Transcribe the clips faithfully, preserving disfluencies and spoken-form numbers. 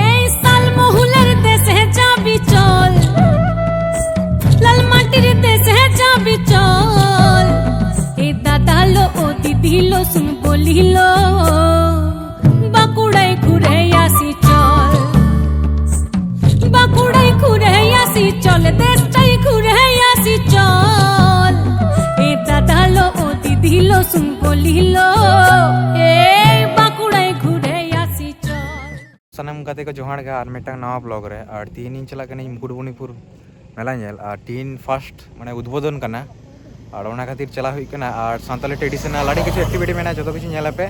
এই শালমহুলের দেশে যাবি চল, লাল মাটির দেশে যাবি চল। এ দাদা লো, ও দিদি লো, শুন বলিল, বাঁকুড়ায় ঘুরে আসি চল, বাঁকুড়ায় ঘুরে আসি চল, দেশটাই ঘুরে আসি চল। এ দাদা লো, ও দিদি লো, শুন বলিল, এ বাঁকুড়ায় ঘুরে আসি চল। ᱥᱟᱱᱟᱢ ᱜᱟᱛᱮ ᱠᱚ ᱡᱚᱦᱟᱨ ᱜᱮ ᱟᱨ ᱢᱤᱫᱴᱟᱝ ᱱᱟᱣᱟ ᱵᱞᱚᱜ ᱨᱮ᱾ ᱟᱨ ᱛᱤᱦᱤᱧ ᱤᱧ ᱪᱟᱞᱟᱜ ᱠᱟᱹᱱᱟᱹᱧ ᱢᱩᱠᱩᱴᱢᱩᱱᱤᱯᱩᱨ ᱢᱮᱞᱟ ᱧᱮᱞ᱾ ᱟᱨ ᱛᱤᱦᱤᱧ ᱯᱷᱟᱥᱴ ᱢᱟᱱᱮ ᱩᱫᱵᱳᱫᱚᱱ ᱠᱟᱱᱟ, ᱟᱨ ᱚᱱᱟ ᱠᱷᱟᱹᱛᱤᱨ ᱪᱟᱞᱟᱣ ᱦᱩᱭᱩᱜ ᱠᱟᱱᱟ᱾ ᱟᱨ ᱥᱟᱱᱛᱟᱞᱤ ᱴᱨᱮᱰᱤᱥᱚᱱᱟᱞ ᱟᱹᱰᱤ ᱠᱤᱪᱷᱩ ᱮᱠᱴᱤᱵᱷᱤᱴᱤ ᱢᱮᱱᱟᱜᱼᱟ, ᱡᱚᱛᱚ ᱠᱤᱪᱷᱩ ᱧᱮᱞ ᱟᱯᱮ᱾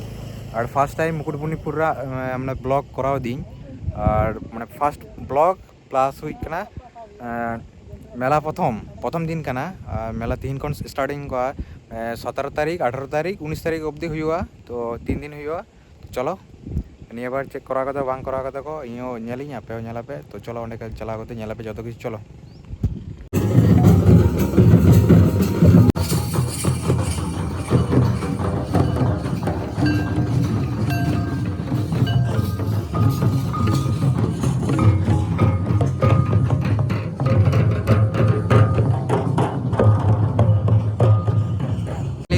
ᱟᱨ ᱯᱷᱟᱥᱴ ᱴᱟᱭᱤᱢ ᱢᱩᱠᱩᱴᱢᱩᱱᱤᱯᱩᱨ ᱨᱮᱭᱟᱜ ᱢᱟᱱᱮ ᱵᱞᱚᱜ ᱠᱚᱨᱟᱣ ᱫᱤᱧ᱾ ᱟᱨ ᱢᱟᱱᱮ ᱯᱷᱟᱥᱴ ᱵᱞᱚᱜ ᱯᱞᱟᱥ ᱦᱩᱭᱩᱜ ᱠᱟᱱᱟ ᱢᱮᱞᱟ ᱯᱨᱚᱛᱷᱚᱢ ᱯᱨᱚᱛᱷᱚᱢ ᱫᱤᱱ ᱠᱟᱱᱟ᱾ ᱟᱨ ᱢᱮᱞᱟ ᱛᱤᱦᱤᱧ ᱠᱷᱚᱱ ᱥᱴᱟᱨᱴᱤᱝ ᱠᱚᱜᱼᱟ, ᱥᱚᱛᱮᱨᱚ ᱛᱟᱹᱨᱤᱠᱷ, ᱟᱴᱷᱟᱨᱚ ᱛᱟᱹᱨᱤᱠᱷ, ᱩᱱᱤᱥ ᱛᱟᱹᱨᱤᱠᱷ ᱚᱵᱫᱤ ᱦᱩᱭᱩᱜᱼᱟ᱾ ᱛᱚ ᱛᱤᱱ ᱫᱤᱱ ᱦᱩᱭᱩᱜᱼᱟ᱾ ᱪᱚᱞᱚ, ᱱᱤᱭᱟᱹ ᱵᱟᱨ ᱪᱮᱫ ᱠᱚᱨᱟᱣ ᱠᱟᱫᱟ ᱵᱟᱝ ᱠᱚᱨᱟᱣ ᱠᱟᱫᱟ ᱠᱚ, ᱤᱧ ᱦᱚᱸ ᱧᱮᱞᱤᱧ, ᱟᱯᱮ ᱦᱚᱸ ᱧᱮᱞ ᱟᱯᱮ᱾ ᱛᱚ ᱪᱚᱞᱚ, ᱚᱸᱰᱮ ᱪᱟᱞᱟᱣ ᱠᱟᱛᱮ ᱧᱮᱞ ᱟᱯᱮ ᱡᱚᱛᱚ ᱠᱤᱪᱷᱩ᱾ ᱪᱚᱞᱚ᱾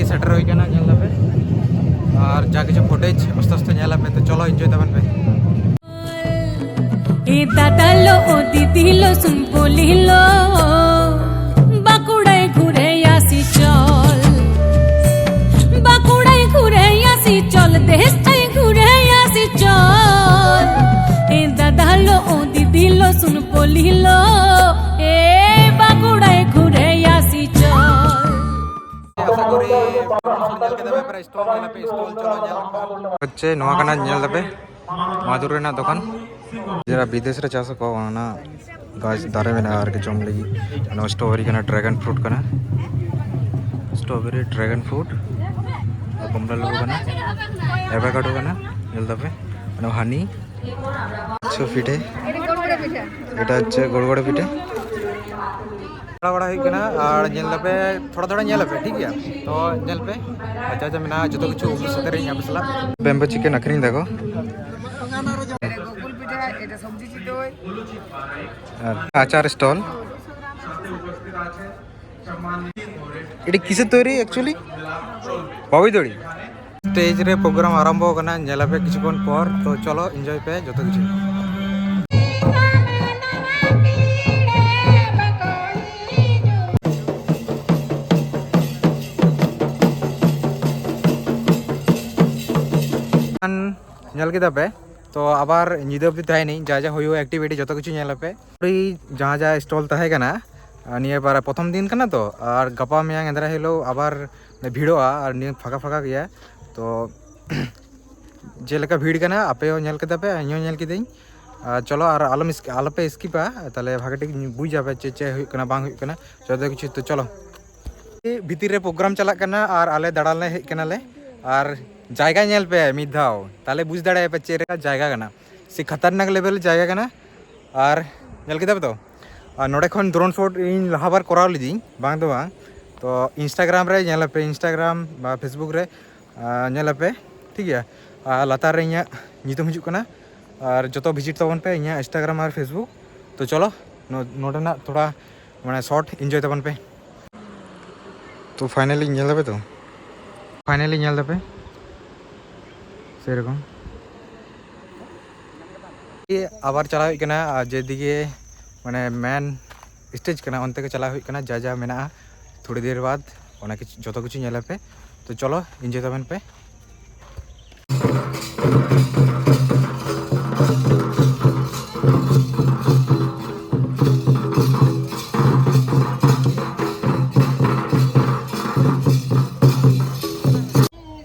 ᱥᱮᱴᱮᱨ ᱦᱩᱭ ᱠᱟᱱᱟ, ᱧᱮᱞ ᱫᱟᱯᱮ᱾ ᱟᱨ ᱡᱟ ᱠᱤᱪᱷᱩ ᱯᱷᱩᱴᱮᱡᱽ ᱟᱥᱛᱮ ᱟᱥᱛᱮ ᱧᱮᱞ ᱟᱯᱮ, ᱛᱚ ᱪᱚᱞᱚ ᱮᱱᱡᱚᱭ ᱛᱟᱵᱚᱱ ᱯᱮ᱾ ᱮ ᱫᱟᱫᱟ ᱞᱚ, ᱚ ᱫᱤᱫᱤ ᱞᱚ, ᱥᱩᱱ ᱯᱚᱞᱤ ᱞᱚ, ᱵᱟᱸᱠᱩᱲᱟᱭ ᱜᱷᱩᱨᱮᱭᱟ ᱥᱤ ᱪᱚᱞ, ᱵᱟᱸᱠᱩᱲᱟᱭ ᱜᱷᱩᱨᱮᱭᱟ ᱥᱤ ᱪᱚᱞ, ᱫᱮᱥ ᱛᱟᱭ ᱜᱷᱩᱨᱮᱭᱟ ᱥᱤ ᱪᱚᱞ᱾ ᱮ ᱫᱟᱫᱟ ᱞᱚ, ᱚ ᱫᱤᱫᱤ ᱞᱚ, ᱥᱩᱱ ᱯᱚᱞᱤ ᱞᱚ, ᱮ ᱵᱟᱸᱠᱩᱲᱟᱭ ᱜᱷᱩᱨᱮᱭᱟ ᱥᱤ ᱪᱚᱞ᱾ ᱟᱥᱟ ᱠᱚᱨᱤ ᱯᱨᱚᱢᱳᱥᱚᱱ ᱧᱮᱞ ᱠᱮᱫᱟ ᱯᱮ, ᱯᱨᱟᱭ ᱥᱴᱚᱞ ᱧᱮᱞ ᱟᱯᱮ, ᱥᱴᱚᱞ ᱪᱚᱞᱚ ᱧᱮᱞ ᱯᱮ᱾ ᱦᱚᱪᱪᱷᱮ, ᱱᱚᱣᱟ ᱠᱟᱱᱟ, ᱧᱮᱞ ᱫᱟᱯᱮ, ᱢᱟᱫᱩᱨ ᱨᱮᱱᱟᱜ ᱫᱚᱠᱟᱱ᱾ ᱡᱮᱴᱟ ᱵᱤᱫᱮᱥ ᱨᱮ ᱪᱟᱥ ᱟᱠᱚ, ᱚᱱᱟ ᱜᱟᱪᱷ ᱫᱟᱨᱮ ᱢᱮᱱᱟᱜᱼᱟ ᱟᱨᱠᱤ ᱡᱚᱢ ᱞᱟᱹᱜᱤᱫ᱾ ᱚᱱᱟ ᱥᱴᱨᱚᱵᱮᱨᱤ ᱠᱟᱱᱟ, ᱰᱨᱟᱜᱚᱱ ᱯᱷᱨᱩᱴ ᱠᱟᱱᱟ, ᱥᱴᱨᱚᱵᱮᱨᱤ, ᱰᱨᱟᱜᱚᱱ ᱯᱷᱨᱩᱴ, ᱠᱚᱢᱞᱟ ᱞᱮᱵᱩ ᱠᱟᱱᱟ, ᱮᱵᱷᱳᱠᱟᱰᱳ ᱠᱟᱱᱟ, ᱧᱮᱞ ᱫᱟᱯᱮ, ᱚᱱᱟ ᱦᱟᱱᱤ, ᱪᱷᱚ ᱯᱤᱴᱷᱟᱹ, এটা হচ্ছে গড়গড় পিঠে। ᱫᱟᱬᱟ ᱵᱟᱲᱟ ᱦᱩᱭᱩᱜ ᱠᱟᱱᱟ ᱟᱨ ᱧᱮᱞ ᱫᱟᱯᱮ, ᱛᱷᱚᱲᱟ ᱛᱷᱚᱲᱟ ᱧᱮᱞ ᱟᱯᱮ, ᱴᱷᱤᱠ ᱜᱮᱭᱟ? ᱛᱚ ᱧᱮᱞ ᱯᱮ, ᱟᱪᱪᱷᱟ ᱟᱪᱪᱷᱟ ᱢᱮᱱᱟᱜᱼᱟ, ᱡᱚᱛᱚ ᱠᱤᱪᱷᱩ ᱩᱫᱩᱜ ᱥᱟᱹᱛᱟᱹᱨᱤᱧ ᱟᱯᱮ ᱥᱟᱞᱟᱜ᱾ ᱵᱮᱢᱵᱳ ᱪᱤᱠᱮᱱ ᱟᱹᱠᱷᱨᱤᱧ ᱫᱟᱠᱚ᱾ ᱜᱩᱞ ᱯᱤᱴᱷᱟᱹ, এটা সবজি চিতই। আর আচার স্টল। এটা কিসের তৈরি অ্যাকচুয়ালি? বাবুই দড়ি। স্টেজ রে প্রোগ্রাম আরম্ভ ᱠᱟᱱᱟ, ᱧᱮᱞ ᱟᱯᱮ ᱠᱤᱪᱷᱩ ᱠᱷᱚᱱ ᱯᱚᱨ᱾ ᱛᱚ ᱪᱚᱞᱚ ᱮᱱᱡᱚᱭ ᱯᱮ ᱡᱚᱛᱚ ᱠᱤᱪᱷᱩ᱾ ᱧᱮᱞ ᱠᱮᱫᱟ ᱯᱮ, ᱛᱚ ᱟᱵᱟᱨ ᱧᱤᱫᱟᱹ ᱚᱵᱫᱤ ᱛᱟᱦᱮᱱᱤᱧ, ᱡᱟ ᱡᱟ ᱦᱩᱭᱩᱜᱼᱟ ᱮᱠᱴᱤᱵᱷᱤᱴᱤ ᱡᱚᱛᱚ ᱠᱤᱪᱷᱩ ᱧᱮᱞ ᱟᱯᱮ᱾ ᱯᱩᱨᱤ ᱡᱟᱦᱟᱸ ᱡᱟᱦᱟᱸ ᱥᱴᱚᱞ ᱛᱟᱦᱮᱸ ᱠᱟᱱᱟ, ᱟᱨ ᱱᱤᱭᱟᱹ ᱵᱟᱨ ᱯᱨᱚᱛᱷᱚᱢ ᱫᱤᱱ ᱠᱟᱱᱟ ᱛᱚ, ᱟᱨ ᱜᱟᱯᱟ ᱢᱮᱭᱟᱝ ᱮᱸᱫᱽᱨᱟ ᱦᱤᱞᱳᱜ ᱟᱵᱟᱨ ᱵᱷᱤᱲᱚᱜᱼᱟ, ᱟᱨ ᱱᱤᱭᱟᱹ ᱯᱷᱟᱸᱠᱟ ᱯᱷᱟᱸᱠᱟ ᱜᱮᱭᱟ᱾ ᱛᱚ ᱪᱮᱫ ᱞᱮᱠᱟ ᱵᱷᱤᱲ ᱠᱟᱱᱟ ᱟᱯᱮ ᱦᱚᱸ ᱧᱮᱞ ᱠᱮᱫᱟ ᱯᱮ, ᱤᱧ ᱦᱚᱸ ᱧᱮᱞ ᱠᱤᱫᱟᱹᱧ᱾ ᱟᱨ ᱪᱚᱞᱚ ᱟᱨ ᱟᱞᱚᱢ ᱤᱥ-, ᱟᱞᱚᱯᱮ ᱥᱠᱤᱯᱟ, ᱛᱟᱦᱞᱮ ᱵᱷᱟᱜᱮ ᱴᱷᱤᱠ ᱵᱩᱡᱟ ᱯᱮ ᱪᱮᱫ ᱪᱮᱫ ᱦᱩᱭᱩᱜ ᱠᱟᱱᱟ ᱵᱟᱝ ᱦᱩᱭᱩᱜ ᱠᱟᱱᱟ ᱡᱚᱛᱚ ᱠᱤᱪᱷᱩ᱾ ᱛᱚ ᱪᱚᱞᱚ ᱵᱷᱤᱛᱤᱨ ᱨᱮ ᱯᱨᱳᱜᱨᱟᱢ ᱪᱟᱞᱟᱜ ᱠᱟᱱᱟ ᱟᱨ ᱟᱞᱮ ᱫᱟᱬᱟᱱ ᱞᱮ ᱦᱮᱡ ᱠᱟᱱᱟᱞᱮ᱾ ᱟᱨ ᱡᱟᱭᱜᱟ ᱧᱮᱞ ᱯᱮ ᱢᱤᱫ ᱫᱷᱟᱣ, ᱛᱟᱦᱞᱮ ᱵᱩᱡᱽ ᱫᱟᱲᱮᱭᱟᱜᱼᱟ ᱯᱮ ᱪᱮᱫ ᱞᱮᱠᱟ ᱡᱟᱭᱜᱟ ᱠᱟᱱᱟ, ᱥᱮ ᱠᱷᱟᱛᱟᱨᱱᱟᱠ ᱞᱮᱵᱮᱞ ᱡᱟᱭᱜᱟ ᱠᱟᱱᱟ᱾ ᱟᱨ ᱧᱮᱞ ᱠᱮᱫᱟ ᱯᱮ ᱛᱚ, ᱟᱨ ᱱᱚᱸᱰᱮ ᱠᱷᱚᱱ ᱰᱨᱳᱱ ᱥᱚᱴ ᱤᱧ ᱞᱟᱦᱟ ᱵᱟᱨ ᱠᱚᱨᱟᱣ ᱞᱤᱫᱟᱹᱧ, ᱵᱟᱝ ᱫᱚ ᱵᱟᱝ, ᱛᱚ ᱤᱱᱥᱴᱟᱜᱨᱟᱢ ᱨᱮ ᱧᱮᱞ ᱟᱯᱮ, ᱤᱱᱥᱴᱟᱜᱨᱟᱢ ᱵᱟ ᱯᱷᱮᱥᱵᱩᱠ ᱨᱮ, ᱟᱨ ᱧᱮᱞ ᱟᱯᱮ, ᱴᱷᱤᱠ ᱜᱮᱭᱟ᱾ ᱟᱨ ᱞᱟᱛᱟᱨ ᱨᱮ ᱤᱧᱟᱹᱜ ᱧᱩᱛᱩᱢ ᱦᱤᱡᱩᱜ ᱠᱟᱱᱟ, ᱟᱨ ᱡᱚᱛᱚ ᱵᱷᱤᱡᱤᱴ ᱛᱟᱵᱚᱱ ᱯᱮ ᱤᱧᱟᱹᱜ ᱤᱱᱥᱴᱟᱜᱨᱟᱢ ᱟᱨ ᱯᱷᱮᱥᱵᱩᱠ᱾ ᱛᱚ ᱪᱚᱞᱚ ᱱᱚ-, ᱱᱚᱰᱮᱱᱟᱜ ᱛᱷᱚᱲᱟ ᱢᱟᱱᱮ ᱥᱚᱴ ᱮᱱᱡᱚᱭ ᱛᱟᱵᱚᱱ ᱯᱮ᱾ ᱛᱚ ᱯᱷᱟᱭᱱᱟᱞᱤ ᱧᱮᱞ ᱫᱟᱯᱮ ᱛᱚ, ᱯᱷᱟᱭᱱᱟᱞᱤ ᱧᱮᱞ ᱫᱟᱯᱮ ᱥᱮᱨᱚᱠᱚᱢ᱾ ᱟᱵᱟᱨ ᱪᱟᱞᱟᱣ ᱦᱩᱭᱩᱜ ᱠᱟᱱᱟ, ᱟᱨ ᱡᱮᱫᱤᱠᱮ ᱢᱟᱱᱮ ᱢᱮᱱ ᱥᱴᱮᱡᱽ ᱠᱟᱱᱟ, ᱚᱱᱛᱮ ᱜᱮ ᱪᱟᱞᱟᱣ ᱦᱩᱭᱩᱜ ᱠᱟᱱᱟ᱾ ᱡᱟ ᱡᱟ ᱢᱮᱱᱟᱜᱼᱟ ᱛᱷᱚᱲᱤ ᱫᱮᱨ ᱵᱟᱫ ᱚᱱᱟ ᱠᱤᱪᱷᱩ, ᱡᱚᱛᱚ ᱠᱤᱪᱷᱩ ᱧᱮᱞ ᱟᱯᱮ᱾ ᱛᱚ ᱪᱚᱞᱚ ᱮᱱᱡᱚᱭ ᱛᱟᱵᱚᱱ ᱯᱮ᱾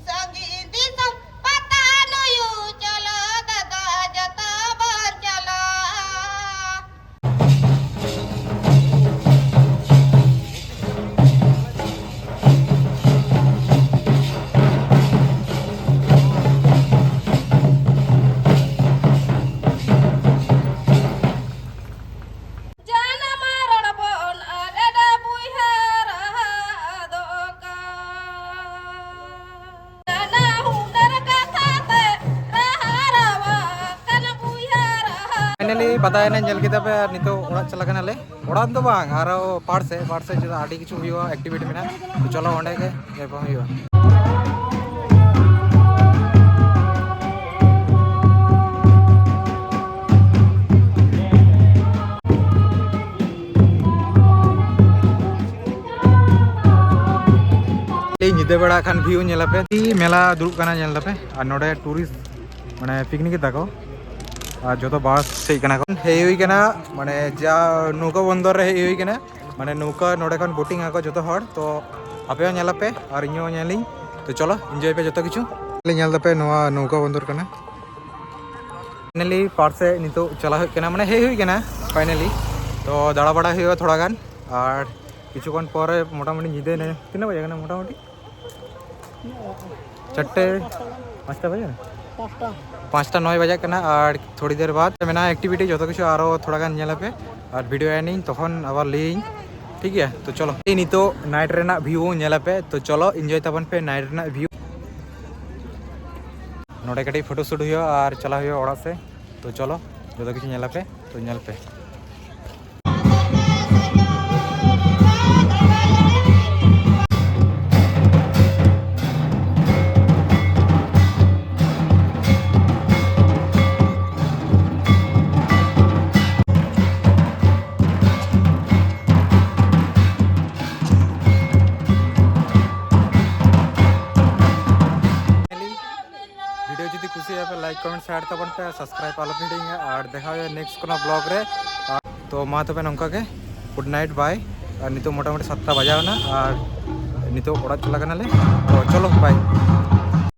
ᱥᱟᱺᱜᱤᱧ ᱫᱤᱥᱚᱢ ᱯᱟᱛᱟ ᱱᱩᱭᱩ ᱪᱚᱞᱚ ᱫᱟᱫᱟ ᱡᱚᱛᱚ ᱵᱚᱱ ᱪᱟᱞᱟᱜᱼᱟ᱾ ᱡᱟᱱᱟᱢ ᱨᱚᱲ ᱵᱚᱱ ᱟᱫ ᱯᱟᱛᱟ ᱮᱱᱮᱡ ᱧᱮᱞ ᱠᱮᱫᱟ ᱯᱮ ᱟᱨ ᱱᱤᱛᱚᱜ ᱚᱲᱟᱜ ᱪᱟᱞᱟᱜ ᱠᱟᱱᱟᱞᱮ᱾ ᱚᱲᱟᱜ ᱫᱚ ᱵᱟᱝ, ᱟᱨᱚ ᱯᱟᱲ ᱥᱮᱫ, ᱯᱟᱲ ᱥᱮᱫ ᱪᱮᱫᱟᱜ ᱟᱹᱰᱤ ᱠᱤᱪᱷᱩ ᱦᱩᱭᱩᱜᱼᱟ, ᱮᱠᱴᱤᱵᱷᱤᱴᱤ ᱢᱮᱱᱟᱜᱼᱟ᱾ ᱛᱚ ᱪᱚᱞᱚ ᱚᱸᱰᱮ ᱜᱮ ᱧᱟᱯᱟᱢ ᱦᱩᱭᱩᱜᱼᱟ᱾ ᱧᱤᱫᱟᱹ ᱵᱮᱲᱟ ᱠᱷᱟᱱ ᱵᱷᱤᱭᱩ ᱧᱮᱞ ᱟᱯᱮ, ᱢᱮᱞᱟ ᱫᱩᱲᱩᱵ ᱠᱟᱱᱟ ᱧᱮᱞ ᱫᱟᱯᱮ, ᱟᱨ ᱱᱚᱰᱮ ᱴᱩᱨᱤᱥᱴ ᱢᱟᱱᱮ ᱯᱤᱠᱱᱤᱠ ᱮᱫᱟ ᱠᱚ, ᱟᱨ ᱡᱚᱛᱚ ᱵᱟᱥ ᱦᱮᱡ ᱠᱟᱱᱟ ᱠᱚ, ᱦᱮᱡ ᱦᱩᱭ ᱠᱟᱱᱟ ᱢᱟᱱᱮ ᱡᱟ ᱱᱚᱣᱠᱟ ᱵᱚᱱᱫᱚᱨ ᱨᱮ ᱦᱮᱡ ᱦᱩᱭ ᱠᱟᱱᱟ, ᱢᱟᱱᱮ ᱱᱚᱣᱠᱟ ᱱᱚᱰᱮ ᱠᱷᱚᱱ ᱵᱳᱴᱤᱝ ᱟᱠᱚ ᱡᱚᱛᱚ ᱦᱚᱲ᱾ ᱛᱚ ᱟᱯᱮ ᱦᱚᱸ ᱧᱮᱞ ᱟᱯᱮ ᱟᱨ ᱤᱧ ᱦᱚᱸ ᱧᱮᱞᱤᱧ᱾ ᱛᱚ ᱪᱚᱞᱚ ᱤᱱᱡᱚᱭ ᱯᱮ ᱡᱚᱛᱚ ᱠᱤᱪᱷᱩ᱾ ᱧᱮᱞ ᱫᱟᱯᱮ ᱱᱚᱣᱟ ᱱᱚᱣᱠᱟ ᱵᱚᱱᱫᱚᱨ ᱠᱟᱱᱟ᱾ ᱯᱷᱟᱭᱱᱟᱞᱤ ᱯᱟᱨ ᱥᱮᱫ ᱱᱤᱛᱚᱜ ᱪᱟᱞᱟᱣ ᱦᱩᱭᱩᱜ ᱠᱟᱱᱟ, ᱢᱟᱱᱮ ᱦᱮᱡ ᱦᱩᱭ ᱠᱟᱱᱟ ᱯᱷᱟᱭᱱᱟᱞᱤ᱾ ᱛᱚ ᱫᱟᱬᱟ ᱵᱟᱲᱟ ᱦᱩᱭᱩᱜᱼᱟ ᱛᱷᱚᱲᱟ ᱜᱟᱱ, ᱟᱨ ᱠᱤᱪᱷᱩ ᱠᱷᱚᱱ ᱯᱚᱨᱮ ᱢᱚᱴᱟᱢᱩᱴᱤ ᱧᱤᱫᱟᱹ ᱮᱱᱟ᱾ ᱛᱤᱱᱟᱹᱜ ᱵᱟᱡᱮ ᱠᱟᱱᱟ ᱢᱚᱴᱟᱢᱩᱴᱤ? ᱪᱟᱨᱴᱮ, ᱯᱟᱸᱪᱴᱟ ᱵᱟᱡᱮ? ᱯᱟᱸᱪᱴᱟ᱾ ᱯᱟᱸᱪᱴᱟ ᱱᱚᱭ ᱵᱟᱡᱟᱜ ᱠᱟᱱᱟ, ᱟᱨ ᱛᱷᱚᱲᱤ ᱫᱮᱨ ᱵᱟᱫ ᱢᱮᱱᱟᱜᱼᱟ ᱮᱠᱴᱤᱵᱷᱤᱴᱤ ᱡᱚᱛᱚ ᱠᱤᱪᱷᱩ, ᱟᱨᱚ ᱛᱷᱚᱲᱟ ᱜᱟᱱ ᱧᱮᱞ ᱟᱯᱮ ᱟᱨ ᱵᱷᱤᱰᱤᱭᱳ ᱮᱱᱤᱧ, ᱛᱚᱠᱷᱚᱱ ᱟᱵᱟᱨ ᱞᱟᱹᱭᱟᱹᱧ, ᱴᱷᱤᱠ ᱜᱮᱭᱟ? ᱛᱚ ᱪᱚᱞᱚ ᱱᱤᱛᱚᱜ ᱱᱟᱭᱤᱴ ᱨᱮᱱᱟᱜ ᱵᱷᱤᱭᱩ ᱧᱮᱞ ᱟᱯᱮ᱾ ᱛᱚ ᱪᱚᱞᱚ ᱤᱱᱡᱚᱭ ᱛᱟᱵᱚᱱ ᱯᱮ ᱱᱟᱭᱤᱴ ᱨᱮᱱᱟᱜ ᱵᱷᱤᱭᱩ᱾ ᱱᱚᱰᱮ ᱠᱟᱹᱴᱤᱡ ᱯᱷᱳᱴᱳ ᱥᱩᱴ ᱦᱩᱭᱩᱜᱼᱟ ᱟᱨ ᱪᱟᱞᱟᱣ ᱦᱩᱭᱩᱜᱼᱟ ᱚᱲᱟᱜ ᱥᱮᱫ᱾ ᱛᱚ ᱪᱚᱞᱚ ᱡᱚᱛᱚ ᱠᱤᱪᱷᱩ ᱧᱮᱞ ᱟᱯᱮ, ᱛᱚ ᱧᱮᱞ ᱯᱮ᱾ ᱵᱷᱤᱰᱤᱭᱳ ᱡᱩᱫᱤ ᱠᱩᱥᱤᱭᱟᱜᱼᱟ ᱯᱮ, ᱞᱟᱭᱤᱠ, ᱠᱚᱢᱮᱱᱴ, ᱥᱮᱭᱟᱨ ᱛᱟᱵᱚᱱ ᱯᱮ, ᱥᱟᱵᱥᱠᱨᱟᱭᱤᱵ ᱟᱞᱚ ᱯᱮ ᱦᱤᱲᱤᱧᱟ, ᱟᱨ ᱫᱮᱠᱷᱟ ᱦᱩᱭᱩᱜᱼᱟ ᱱᱮᱠᱥᱴ ᱠᱳᱱᱳ ᱵᱞᱚᱜ ᱨᱮ᱾ ᱛᱚ ᱢᱟ ᱛᱚᱵᱮ ᱱᱚᱝᱠᱟ ᱜᱮ, ᱜᱩᱰ ᱱᱟᱭᱤᱴ, ᱵᱟᱭ᱾ ᱟᱨ ᱱᱤᱛᱚᱜ ᱢᱚᱴᱟᱢᱩᱴᱤ ᱥᱟᱛᱴᱟ ᱵᱟᱡᱟᱣ ᱮᱱᱟ, ᱟᱨ ᱱᱤᱛᱚᱜ ᱚᱲᱟᱜ ᱪᱟᱞᱟᱜ ᱠᱟᱱᱟᱞᱮ᱾ ᱛᱚ ᱪᱚᱞᱚ, ᱵᱟᱭ᱾